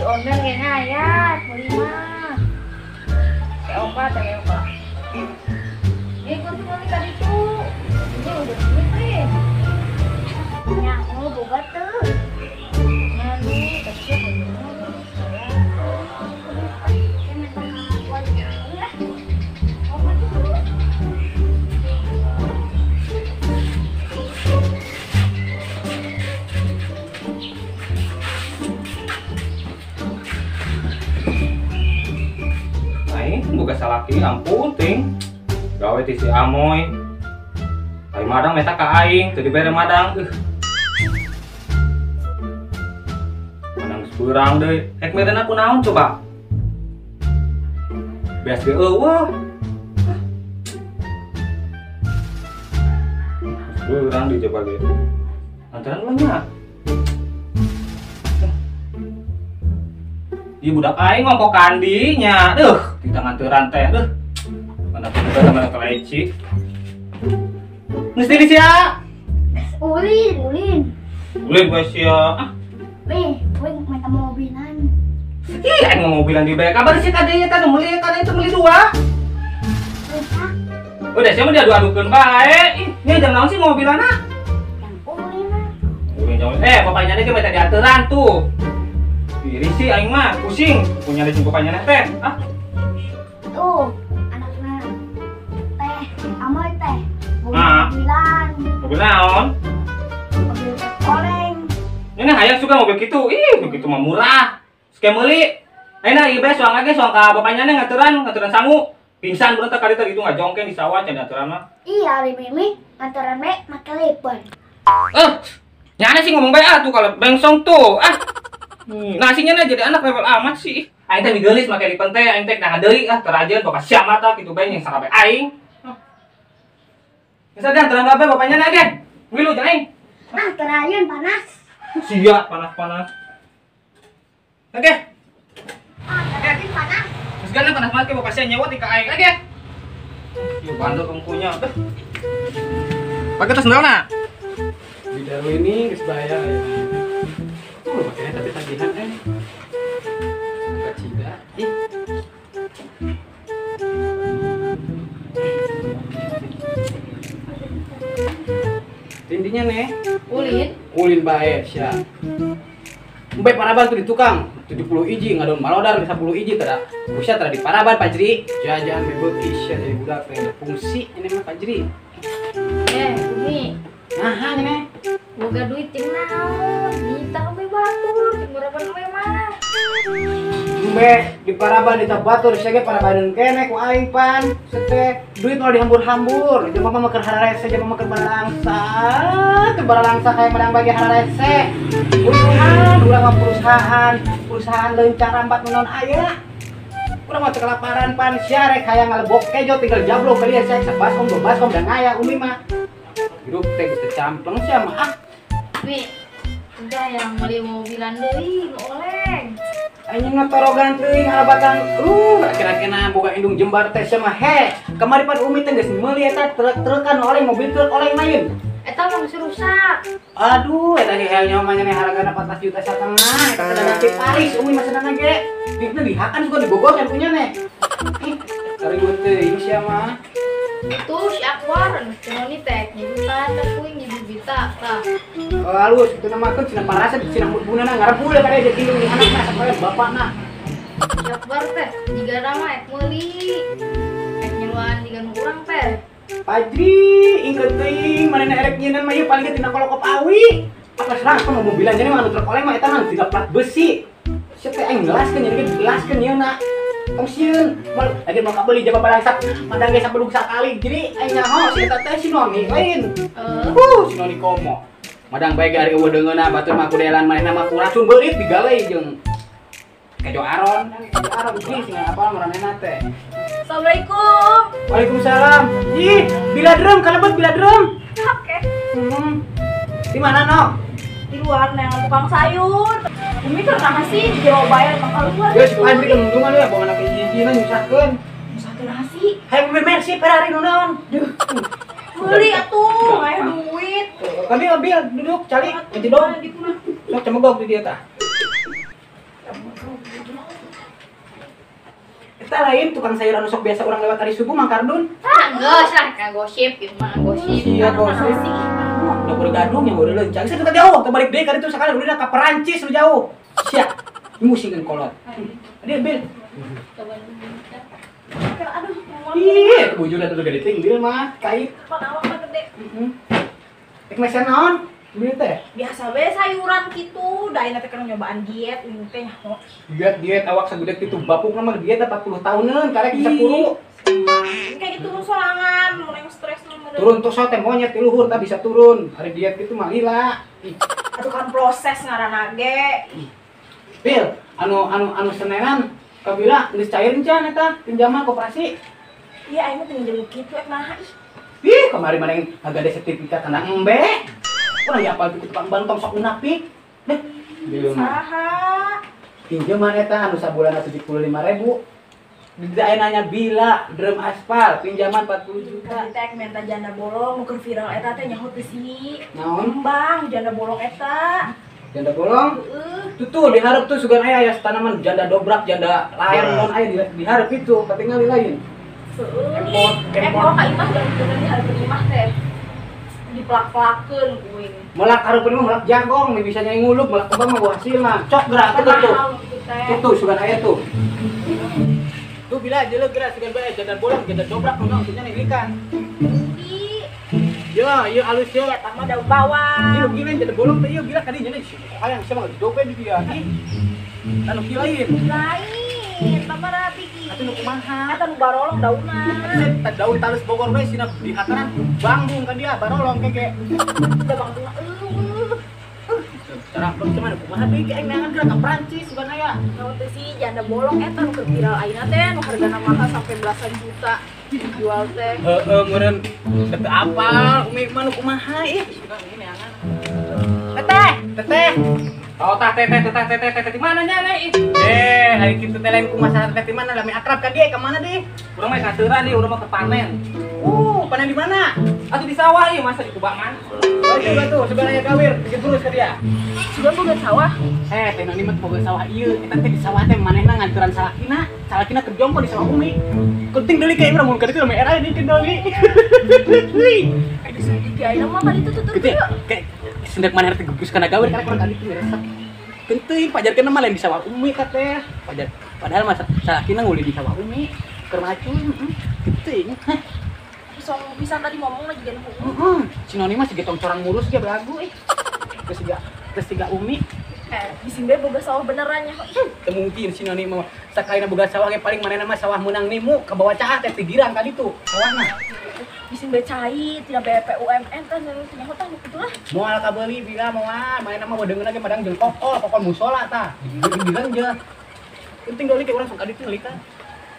Di online kayaknya aya meuli mah. T4 T4. Ini kunci meuli ka ditu. Ini udah duit teh. Nya oh boga teu. Nya nu tapi boga salaki ampun ting gawe ti si Amoy ai madang meta ka aing teu dibere madang madang geus beurang deui rek merena ku naon coba beas ge eueuh beurang di coba ge antaran ulah nya. Ieu budak aing ngongkok kandi nya, deuh, di tangan teuran teh, deuh. Mana budak mana keleci. Geus di sia. Ulin, ulin. Ulin bae sia. Ah. Weh, we minta mobilan. Ih, aing mau mobilan di bae. Kabar sih tadi eta nu meuli kana itu meuli dua. Rusak. Udah sia mah diadu-adukeun bae. Ih, nya jang naon sih mobilanna? Jang ulin. Ulin jang. Eh, bapaknya teh minta dianteran tuh. Iri sih aing mah pusing punya di bapaknya teh. Ah. Tuh, anakna teh Amoy teh. Mobilan. Mobil naon? Mobil oleng. Ini hayang suka mobil kitu. Ih, begitu mah murah. Suka meuli. Ayeuna ieu bae soang ge soang ka bapaknya teh ngaturan, ngaturan sangu. Pingsan urang teh kali teh gitu ngajongkeun di sawah cenah aturan mah. Iya, ari mimi ngaturan bae make lepon. Eh, nyana sih ngomong bae ah tuh kalau bengsong tuh. Ah. Nasinya nah jadi anak level amat sih. Aing teh digeulis make lipen teh, aing teh nah deui ah terajeun bapak siapa tah kitu bae yang sarabe aing. Geus ada antaran bae bapaknya na ge. Ngilu jeung aing. Ah, terajeun panas. Sia panas-panas. Oke. Ah, terajeun panas. Geus gana panas banget ke bapak sia nyewa ti ka aing lagi. Ieu bandel kengkunya. Pake tas sendalna. Di dalam ini geus bahaya ya. Makanya tapi tagihan agak cida. Ih. Intinya nih, ulin. Ulin bae sia. Embe paraban tuh di tukang 70 iji ngadon malodar 10 iji tada. Usya tada di paraban Pajri. Jajan bebot isya jadi budak teh fungsi ini mah Pajri. Eh, Umi. Nah, ini. Boga duit jeung naon? Minta we batur, jeung murapan we mah. Embe di paraban di batur sia ge parabaneun keneh ku aing pan. Sete duit mah dihambur-hambur. Jeung mama mah keur hararese, jeung mama keur baralangsa. Teu baralangsa kaya madang bagi hararese. Perusahaan, urang mah perusahaan, perusahaan leuncar rambat naon aya. Urang mah teu kelaparan pan sia rek hayang ngalebok kejo tinggal jablok ka dieu sia sabaskom dua baskom da ngaya umi mah. Hidup teh geus teu campleng sia mah ah. Wi, udah yang beli mobilan deui nu oleng. Aing ngatorogan teuing alabatan. Kira-kira boga indung jembar teh sia mah he. Kamari pan umi teh geus meuli eta truk-trukan oleng mobil truk oleng lain. Eta mah geus rusak. Aduh, eta ge hayang nyawa mah hargana 14 juta setengah. Eta teh dagang Paris umi mah senang ge. Duitna dihakan suka dibogor kan punya neh. Ih, ribut teuing sia mah. Itu si Akwar, anu teh nyebutan teh kuing nyebubita tah. Halus itu nama keun cenah parasa cenah bunana ngarepul ka dia jeung di anakna sampai bapakna. Si Akwar teh jiga nama ek meuli. Ek nyeluan jiga nu urang teh. Pajri ingkeun teuing manehna erek nyieun mah ieu paling ge tina kolokop awi. Apa serang mah mobilan jadi mah anu truk oleng mah eta mah tina plat besi. Sia teh aing ngelaskeun jadi ge digelaskeun yeuna. Tong sieun, lagi mau kabeli jaba balangsak, madang ge sabelug sakali. Jadi aing nyaho si eta teh si Noni lain. Si Noni komo. Madang bae ge ari eueuh deungeunna batur mah kudelan manehna mah ku racun beurit digalei jeung kejo aron. Kejo aron geus sing apal maranehna teh. Assalamualaikum. Waalaikumsalam. Ih, bila drum kalebet bila drum. Oke. Di mana, No? Di luar nang tukang sayur. Umi keur naha sih di jero bae tong keluar. Geus pabrik nungtungan we bawa anak hiji-hijina nyusahkeun. Nyusahkeun naha sih? Hayang mobil Mercy Ferrari nu naon? Duh. Beli atuh, aya duit. Kami ambil duduk cari ngejedog. Sok cemegok di dia tah. Eta lain tukang sayur anu sok biasa urang lewat hari subuh Mang Kardun. Ah, geus lah ka gosip ieu mah gosip. Iya gosip. Udah bergadung yang udah lencang. Saya tuh jauh, terbalik deh kali itu sekali udah ke Perancis lu jauh. Siap. Musingkeun kolot. Dia bil. Aduh, ih, bujurna tuh gede ting bil mah, kait. Pan awak mah gede. Heeh. Ek meser naon? Bil teh. Biasa we sayuran kitu, da ayeuna teh keur nyobaan diet ini teh nyaho. Diet awak sagede kitu bapukna mah diet 40 tahuneun karek bisa kuru. Kayak gitu turun sorangan, mun yang stres mah meureun. Turun tos teh monyet ti luhur tah bisa turun. Hari diet kitu mah lila. Atuh kan proses ngaranna ge. Bil, anu senenan kabila geus cair encan eta pinjaman koperasi. Iya aing mah teu nginjem kitu ek naha ih. Ih, kamari mana yang agak ada sertifikat kena embe. Kurang ya apal ku tukang bantong sok munafik. Deh, saha? Pinjaman eta anu sabulan 75.000. Di aya nanya bila drum aspal pinjaman 40 juta. Tadi teh minta janda bolong nu keur viral eta teh nyaho teu sih. Naon? Bang, janda bolong eta. Janda bolong? Heeh. Tuh tuh diharap tuh sugan aya aya tanaman janda dobrak, janda layar naon aya diharap itu, katingali lain. Heeh. Kempot ka imah bener diharap imah teh. Dipelak-pelakeun kuing. Melak hareupeun mah melak jagong, bisa nyai ngulub, melak kembang mah buah hasilna. Cok gerak tuh tuh. Tuh sugan aya tuh. Tuh bila jelek gerak sugan bae janda bolong, janda dobrak nu maksudnya nilikan. Ya, ieu alus ya. Eta mah daun bawang. Ieu gila janda bolong teh ieu gila kadi nya hayang sia mah didope di dia. Anu kieu lain. Lain, tambah rapi ki. Atuh nu kumaha? Eta nu barolong daunna. Atuh daun talus Bogor we sina dihataran banggung kan dia barolong keke. Da banggung eueuh. Cara cuman kumaha deui ke aing neangan geura ka Prancis sugan aya. Naon teh sih janda bolong eta nu keur viral ayeuna teh nu hargana mahal sampai belasan juta dijual teh. Heeh meureun teu apal umi mah nu kumaha ih sugan ini neangan. Teteh, teteh. Oh tah teteh teteh teteh teteh di mana nya nih? Eh, hari kitu teh lain kumaha teteh di mana lami akrab ka dia ka mana deh? Urang mah kaseuran nih, urang mah ke panen. Panen di mana? Atuh di sawah ieu masa di kubangan. Batu batu sebenarnya gawir, bikin terus ka dia. Sugan boga sawah. Eh, teh noni mah boga sawah ieu, eta teh di sawah teh manehna nganturan salakina, salakina keur jongko di sawah umi. Penting deui ka urang mun ka ditu mah era ini deui. Aduh sedih ayeuna mah ka ditu tutur kieu. Sendak manehna teh geus kana gawir karek urang ka ditu resep. Penting pajarkeun mah lain di sawah umi ka teh. Pajar padahal mah salakina nguli di sawah umi keur macul, penting. Song pisan tadi ngomong lagi jangan hukum. Heeh. Si Noni mah si getong corang murus ge belagu ih. Geus tiga umi. Eh, bisi bae boga sawah beneran nya. Teu mungkin si Noni mah sakaina boga sawah ge paling manehna mah sawah meunang nimu kabawa caah teh pigiran ka ditu sawahna. Bisi bae cai tina BPUMN teh nyaho tah nu kitu lah. Moal kabeuli bila moal manehna mah wadeungeun ge padang jeung kokol, kokol musola tah. Digigiran je. Penting deui ke urang sok ka ditu ngelikan.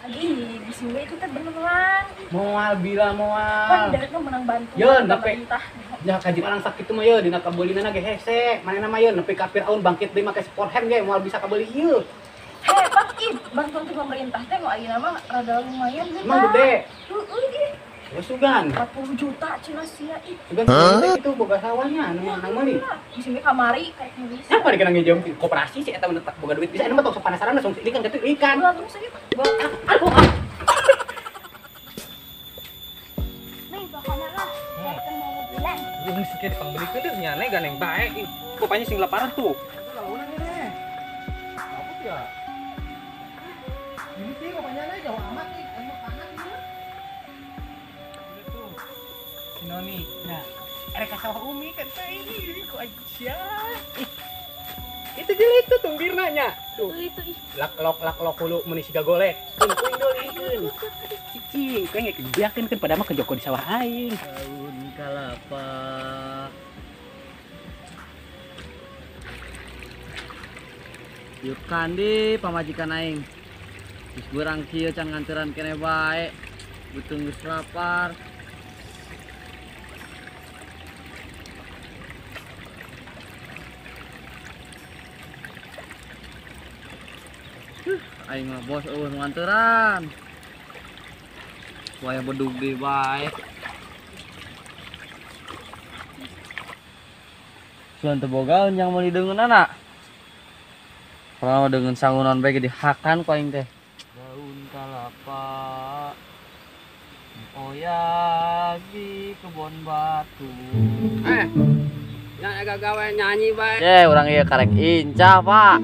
Ih, bisi bae itu teh beneran. Moal bila moal. Pan darekna menang bantuan Yeun, pemerintah. Nya kaji orang sakit mah ye dina kabeulina ge hese. Manehna mah ye nepi ka Firaun bangkit deui make forehand ge moal bisa kabeuli ieu. Heh, Pak, ih, bantuan ti pemerintah teh nu ayeuna mah rada lumayan sih. Emang gede. Heeh ge. Ya sugan. 40 juta cenah sia ih. Sugan teh itu boga sawahnya anu nang meuli. Bisi bae kamari kayak nulis. Apa dikena ngejem koperasi sih eta mah boga duit bisa anu mah tong sok penasaran langsung ikan kitu ikan. Ulah terus ieu. Aduh. Nih, pokoknya lah. Kan mau mobilan. Jeung sikit pangbelikeun deui nya ne ganeng bae ih. Pokoknya sing laparan tuh. Launan ini. Apa ya? Ini sih pokoknya nih jauh amat nih, anu panas ieu. Tuh. Si Noni. Nah, erek ka sawah umi kan teh ini kok aja. Itu jeung itu tunggirna nya. Tuh. Itu ih. Lak lok hulu meuni siga golek. Keun kuing deulikeun. Cicing, kuing geus dibeakeun keun pada mah ke joko di sawah aing. Daun kalapa. Yuk kandi pamajikan aing. Geus beurang kieu can nganteran kene bae. Beuteung geus lapar. Aing mah bos eueuh nu nganteran. Waya bedug deui bae. Suan teu bogaeun jang meuli deungeunana. Pernah mah deungeun sangunan bae ge dihakan ku aing teh. Daun kalapa. lagi kebon batu. Nya agak gawe nyanyi bae. Ye, urang ieu karek incah, Pak.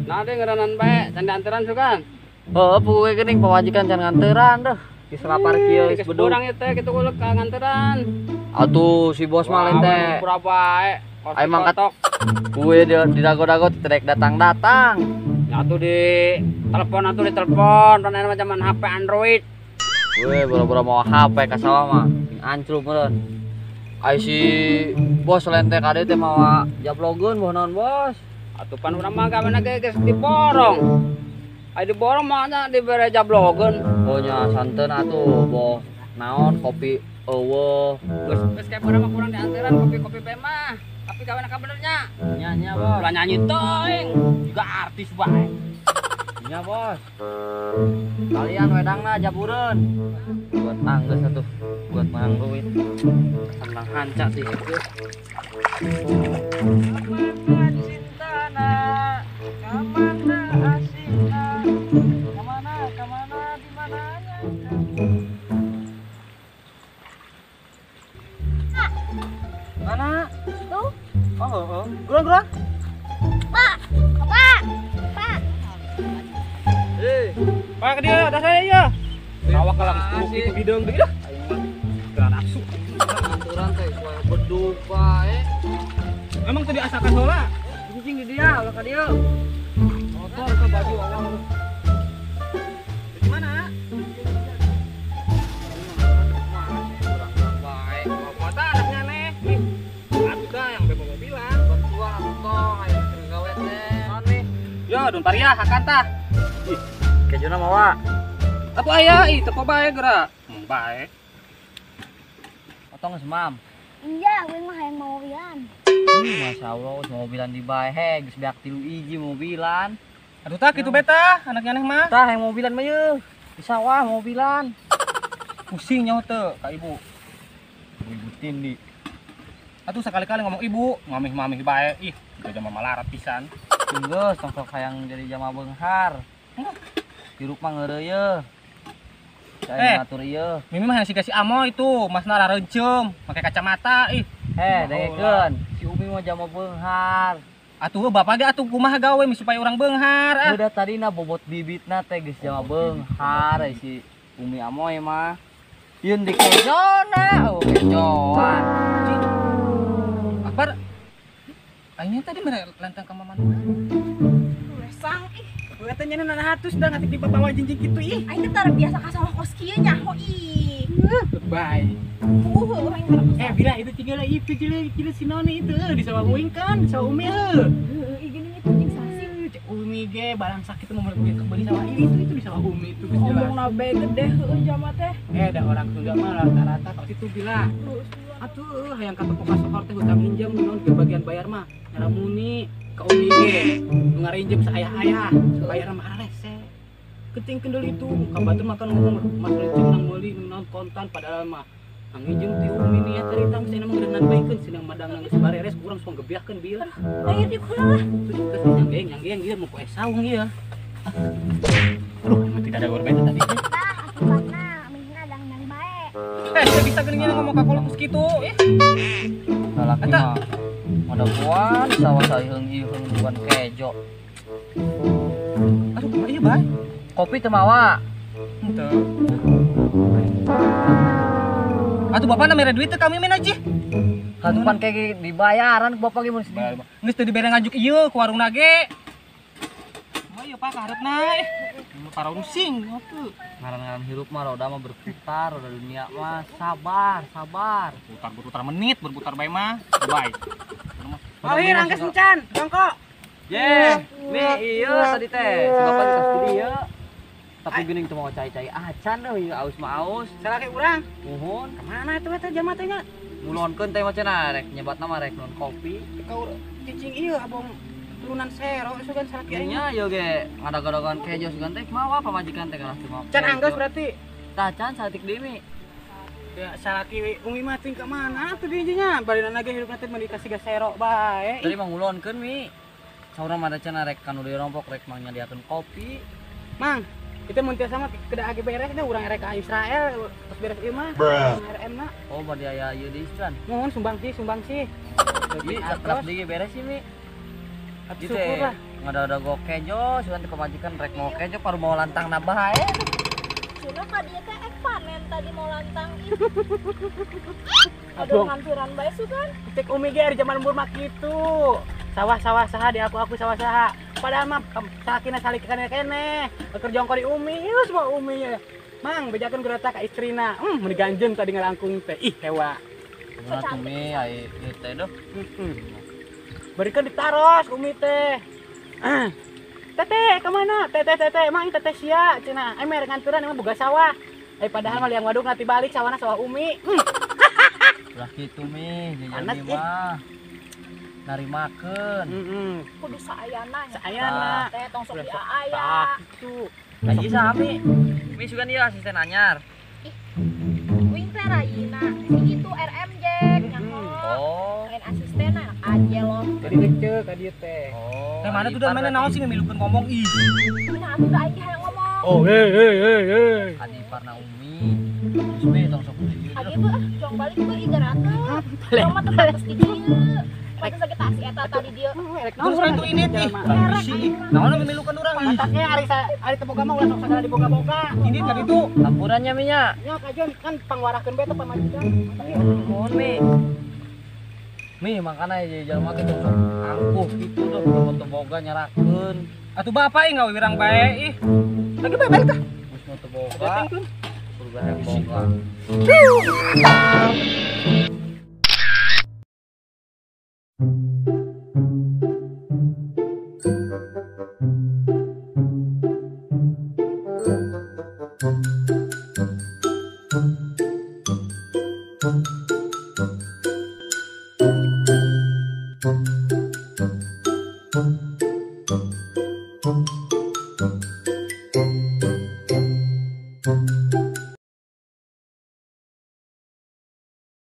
Nah, deui ngeureunnan bae, can dianteran sugan. Heuh, puguh geuning pamajikan can nganteran deuh. Geus lapar kieu geus bedug. Urang ieu teh kitu ulek ka nganteran. Atuh si bos mah lain teh. Pura bae. Ayo mangkat. Kuwe di dago-dago terek datang-datang. Ya atuh di telepon atuh di telepon, pan aya zaman HP Android. Weh, boro-boro mau HP ka sawah mah, ancrub meureun. Ai si bos lain teh kade teh mawa jablogeun boh naon bos. Atuh pan urang mah gawena ge geus diborong. Ai diborong mah nya dibere jablogeun. Oh nya santen atuh boh naon kopi eueuh. Geus geus kayak urang mah kurang dianteran kopi-kopi bae mah. Tapi gawena ka bener nya. Nya nya bos. Ulah nyanyi teuing, juga artis bae. Nya bos. Kalian wedangna jabureun. Buat anggeus atuh, buat menang duit. Senang hanca sih itu. Kamana cintana, kamana asina, kamana kamana di mananya kamu. Mana? Tuh. Oh, oh. Kurang-kurang. Pak, Pak, Pak. Pak ke dia, dah saya ya. Awak kalau itu bideng deui dah. Aing mah teu nafsu. Aturan teh suara bedug bae. Emang tadi asakan heula. Cicing di dia, ulah ka dieu. Motor ke baju awal. Di mana? Bae. Mata anaknya aneh. Nih. Atuh dah yang bebo mobilan. Bantuan atuh tong aya keur gawe teh. Naon nih? Yo, dun pariah hakan tah. Ih, kejona mawa. Atuh aya ih teu bae geura. Mun bae. Otong geus mam. Iya, gue mah hayang mobilan. Masya Allah, mobilan di bae he, geus beak 3 hiji mobilan. Aduh tah kitu beta, anaknya aneh mah. Tah hayang mobilan mah yeuh. Di sawah mobilan. Pusing nyaho teu ka ibu. Ibu tindi. Atuh sekali-kali ngomong ibu, ngamih-mamih bae. Ih, itu jama malarat pisan. Geus tong sok hayang jadi jama beunghar. Hirup mah ngeureuyeuh. Saya ngatur ieu. Mimi mah yang si Amo itu, masna rarencem, make kacamata ih. Dengekeun, si Umi mah jama beunghar. Atuh bapak ge atuh kumaha gawe supaya urang beunghar ah. Udah tadi na bobot bibitna teh geus jama beunghar si Umi Amoy mah. Yeun di kejona, oh kejoan. Akbar. Aingnya tadi mere lantang ka mama. Resang ih. Katanya nana hatus dah ngatik di bawa jinjing gitu ih. Aing teh tara biasa ka sawah kos kieu nyaho ih. Bye. Urang tara. Bila itu tinggal itu cila si noni itu di sawah uing kan, di sawah Umi heuh. Heuh, ih geuning itu jeung sasi. Cek Umi ge barang sakit nomor beli sawah ini itu di sawah Umi itu geus jelas. Ngomongna bae gede heueuh jama teh. Dah orang Sunda mah rata-rata kok itu bila. Atuh hayang ka toko kasohor teh hutang injem naon ke bagian bayar mah ngaramuni. Ka Umi ge nu ngarinjem saayah-ayah bayar mah rese. Keting kendel itu ka batur makan ngomong mas renceng nang meuli naon kontan padahal mah nang nginjem ti Umi nih cerita geus mah ngeureunnan baikeun sinang madang geus bareres kurang sok gebiahkeun bila. Ayo di kula lah. Terus nyang geng ieu mau poe saung ieu. Aduh, emang tidak ada berbeda tadi. Tah, akibatna mihna dangdang bae. Teu bisa geuning ngomong ka kolot geus kitu ih. Salaki mah ada buan sawah saeung-iheung bukan kejo. Aduh, kumaha ieu bae? Kopi teu mawa. Henteu. Atuh bapana mere duit teu kami min aja. Atuh pan kayak dibayaran ku bapak ge mun sedih. Geus teu dibere ngajuk ieu ku warungna ge. Mah ieu Pak kaharepna ih. Para rusing atuh. Ngaran-ngaran hirup mah roda mah berputar, roda dunia mah sabar, sabar. Berputar berputar menit, berputar bae mah. Bye. Ayo rangkes encan, jongkok. Ye, mi ieu tadi teh. Si bapak dikasih di dieu. Tapi geuning teu mau cai-cai acan deuh ieu aus mah aus. Salaki urang. Muhun. Kemana itu eta jama teh nya? Ngulonkeun teh mah cenah rek nyebatna mah rek non kopi. Kau cicing ieu abong turunan sero sugan salaki aing. Nya ieu ge ngadagodagoan kejo sugan teh mawa pamajikan teh kalah teu mawa. Can anggeus berarti. Tah can saeutik deui mi. Ya salaki Umi mah ting ka mana atuh dieu nya? Barina ge hirupna teh meuni kasih sero bae. Tadi mah ngulonkeun mi. Saurang mah cenah rek kanu deui rompok rek mah nyadiakeun kopi. Mang, Itu mun tiasa mah kedah age beres teh urang erek ka Israel terus beres ieu mah. RM na. Oh, bade aya ieu di Isran. Mohon sumbang sih. Jadi atrap deui beres sih Mi. Atuh syukur lah. Ngada-ada go kejo, sugan teh pamajikan rek mau kejo paru mau lantang na bae. Cuma ka dieu teh ek panen tadi mau lantang ih. Aduh nganturan bae sugan. Cek Umi ge ari jaman lembur mah kitu. Sawah-sawah saha di aku sawah saha. Padahal mah sakina salik kene-kene. Keur jongko di Umi, ieu semua Umi ya. Mang bejakeun gereta ka istrina. Mun diganjeun tadi ngalangkung teh. Ih, hewa. Kumaha tuh Mi ai ieu teh duh. Berikan ditaros Umi teh. Teteh ka mana? Teteh teteh, emang teteh sia cenah. Ai mere nganturan emang boga sawah. Ai padahal mah liang waduk nanti balik sawahna sawah Umi. Ulah kitu Mi, jajan mah. Narimakeun. Kudu saayana nya. Saayana. Teh tong sok diaaya. Kitu. Lah ieu saha Mi? Mi sugan ieu asisten anyar. Ih. Uing teh rayina. Si itu RM Jack nyaho. Oh. Lain asisten enak aja loh. Jadi ngece ka dieu teh. Oh. Teh mana tuh da mana naon sih ngemilukeun ngomong ih. Nah atuh da aing hayang ngomong. Oh, hei. Adi parna Umi. Geus we tong sok ieu. Adi beuh, jong balik beuh igarata. Jong mah teu pantes di dieu. Pantes lagi tas eta tadi dieu. Terus itu ini teh. Naon ngemilukeun urang ih. Mataknya ari teu boga mah ulah sok sagala diboga-boga. Ini tadi tuh Hampurannya Mi nya. Nya kajeun kan pangwarahkeun bae teh pamajikan. Nuhun Mi. Mi makana ieu jalma teh sok angkuh kitu duh teu boga nyarakeun. Atuh bapak ih ngawirang bae ih. Lagi bae balik tah. Geus nu teu boga. Surga boga.